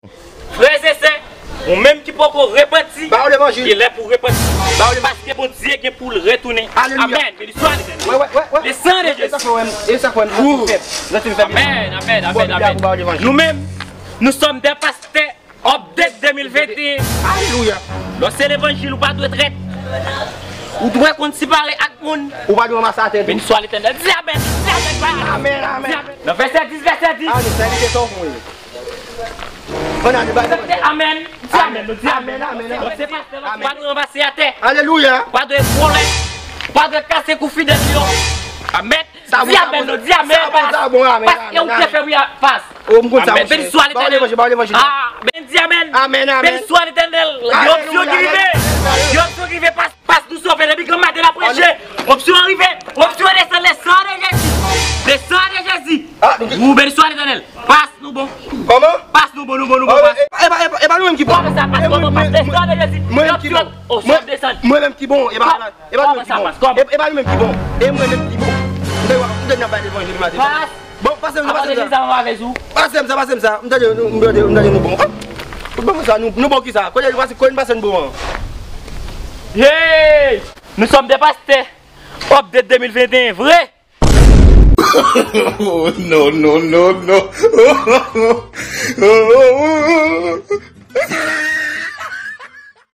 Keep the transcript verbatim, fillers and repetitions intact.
Frè e sè, ou menm ki poko repanti, ba w levanjil, li lè pou repanti. Ba w levanjil. Paske Bondye gen pou l retounen. Alelouya. Amèn. Beni swa Letènèl. Wè, wè, wè, wè. Le sang de Jésus. E sa fè wè m, e sa fè wè m, zanmi m fèb. Zanmi m fèb. Amèn, amèn, amèn, amèn. Nou menm, nous sommes des pasteurs update de mil venteyen. Alelouya. Lè w se levanjil, ou pa dwe trèt. Ou dwe konn sipare ak moun. Ou pa dwe ranmase atè tou. Beni swa Letènèl. Di amèn. Di amèn. Amèn, amèn. Di amèn. Nan vèsè dis, vèsè dis. Amèn. Sa li te fè w konn. Ann ale, bay. Amèn. Di amèn. Di amèn. Amèn, amèn, amèn. Bon, se pastè la, pa dwe ranmase atè. Alelouya. Pa dwe vòlè. Pa dwe kase kou fidèl yo. Amèn. Di amèn, non, di amèn, pas. Pas, e ou te fè wi a, pas. O, m konn sa, monchè. Beni swa Letènèl. Ba w levanjil, ba w levanjil. Amèn, di amèn. Amèn, amèn. Beni swa Letènèl. Gen opsyon ki rive. Gen opsyon ki rive, pas. Pas nou sove depi granm maten n ap preche. Opsyon an rive. Opsyon an desann, le sang de Jésus. Le sang de Jésus. Ou beni swa Letènèl. Pas nou bon. Kòman? Pas nou bon, nou bon, nou bon, pas. E pa, e pa, e pa nou menm ki bon. Kòman sa, pas? Kòman, pas? Le sang de Jésus. Mwen menm ki bon. Opsyon desann. Mwen menm ki bon. E pa, e pa nou menm ki bon. E, e pa nou menm ki bon. E mwen menm ki bon. E mwen menm ki bon. M te, m te nan bay levanjil maten. Pas. Bon, pase m sa, pase m sa. Pase m sa, pase m sa. M tande nou, m tande, m tande nou bon. Fout ban mwen sa, nou, nou bon ki sa? Kote nou pase, kote nou pase nou bon an? Hey! Nous sommes des pasteurs. Update de mil venteyen, vre? Oh, non, non, non, non.